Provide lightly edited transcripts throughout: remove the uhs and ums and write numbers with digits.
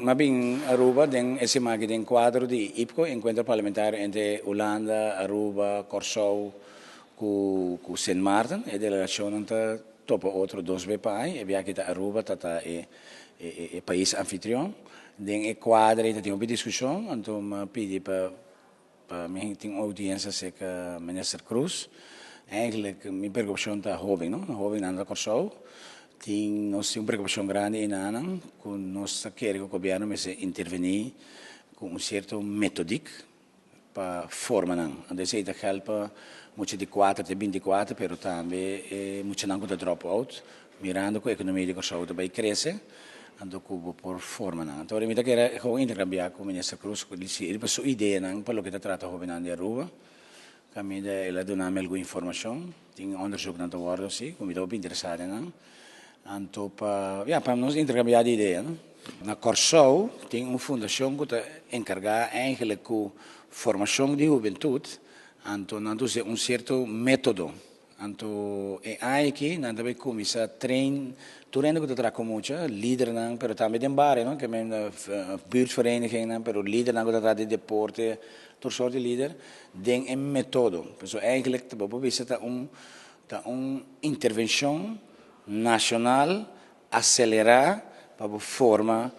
M'a bin Aruba den e siman aki den kuadro di IPKO, Enkuentro Parlamentario entre Hulanda, Aruba, Kòrsou ku ku Sint Maarten. E delegacionnan ta topa otro dos be pa aña. E biaha aki ta Aruba ta ta e e pais anfitrion. Den e kuadro ei ta tin hopi diskushon, anto m'a pidi pa pa mi tin un oudiensia serka Minister Croes. Eigenlijk mi preokupashon ta hoben, no? Hobennan ta Kòrsou. Tin nos tin un preokupashon grandi einanan ku nos ta kere ku gobièrnu mester intervení ku un sierto metodik pa forma nan. Anto esei ta helpa mucha di kuater te 24, pero tambe e muchanan ku ta drop out, mirando ku ekonomia di Kòrsou ta bai krese, anto ku bo por forma nan. Anto mi ta kere gewoon interkambiá ku Minister Croes ku riba su ideanan pa loke ta trata hobennan di Aruba. Kaminda el a duna mi algun informashon. Tin onderzoeknan ta wòrdu hasi ku mi ta hopi interesá den nan. Anto pa, ya, pa nos interkambiá di idea, no. Na Kòrsou tin un fundashon ku ta enkargá eigenlijk ku formashon di hubentut, anto nan ta usa un sierto método. Anto e aña aki nan ta bay cuminsa train tur hende cu ta traha cu mucha, lidernan, pero tambe den bario, no, ke men buurtverenigingnan, pero lidernan cu ta traha di deporte, tur soort di lider, den e metodo. Pasobra eigenlijk bo por bisa ta un ta un intervencion nacional acelera pa bo forma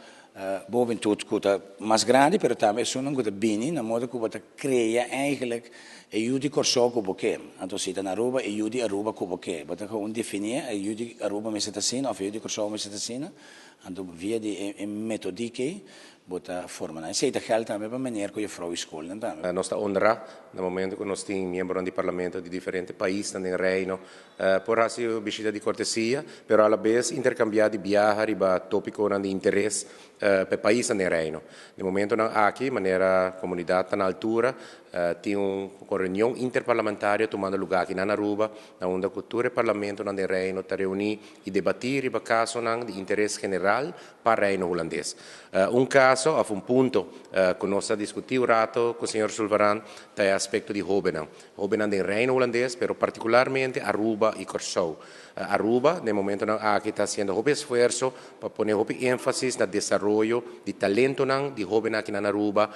bo hubentud cu ta mas grandi pero tambe esunnan cu ta bini na modo cu bo ta crea eigenlijk e yu di Corsou cu bo ke. Anto si ta na Aruba e yu di Aruba cu bo ke. Bo ta gewoon defini e yu di Aruba mester ta asina of e yu di Corsou mester ta asina. Anto via di e metodiek ey bo ta forma nan. Esey ta geld tambe pa meneer cu juffrouw y scolnan tambe. Nos ta honra na momento cu nos tin miembronan di Parlamento di diferente paisnan den Reino Por hasi un bishita di kortesia, pero alabes interkambiá di biaha riba tópikonan di interes pa e paisnan den Reino. Den momentonan aki, manera komunidat ta na altura, tin un reunion interparlamentario tumando lugá aki na Aruba, na unda ku tur e parlamentonan den Reino ta reuní i debatí riba kasonan di interes general pa Reino Hulandes. Un kaso òf un punto ku nos a diskutí un rato ku señor Sulvaran ta e aspekto di hóbennan. Hóbennan den Reino Hulandes, pero partikularmente Aruba i Kòrsou. Aruba den momentonan aki ta hasiendo hopi esfuerso pa pone hopi énfasis na desaroyo di talentonan di hóbennan aki na Aruba,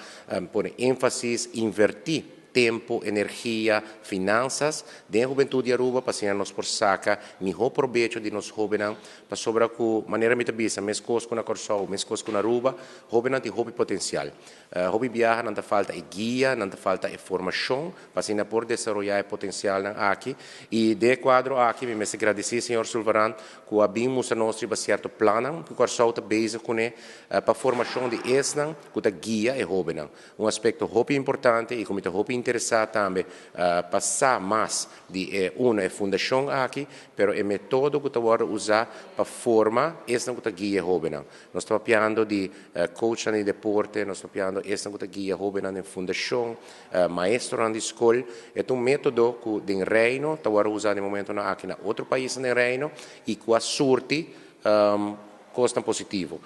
pone énfasis, invertí tempu, energia, finansas den hubentut di Aruba pa asina nos por saka mihó probecho di nos hóbennan pasobra ku manera mi ta bisa meskos ku na Kòrsou, meskos ku na Aruba, hóbennan tin hopi potensial. Hopi biaha nan ta falta e guia, nan ta falta e formashon pa asina por desaroyá e potensialnan aki. I den e kuadro aki mi mester gradisí señor Sulvaran ku a bin mustra nos riba sierto plannan ku Kòrsou ta bezig kuné pa formashon di esnan ku ta guia e hóbennan. Un aspekto hopi importante i ku mi ta hopi interesá tambe pa sa mas di e uno e fundashon aki, pero e metodo ku ta wòrdu usá pa forma esnan ku ta guia e hóbennan. Nos ta papiando di coachnan di deporte, nos ta papiando esnan ku ta guia hóbennan den fundashon, maestronan di skol. E ta un método ku den Reino ta wòrdu usá den momentonan aki na otro paisnan den Reino i ku a surti kosnan positivo.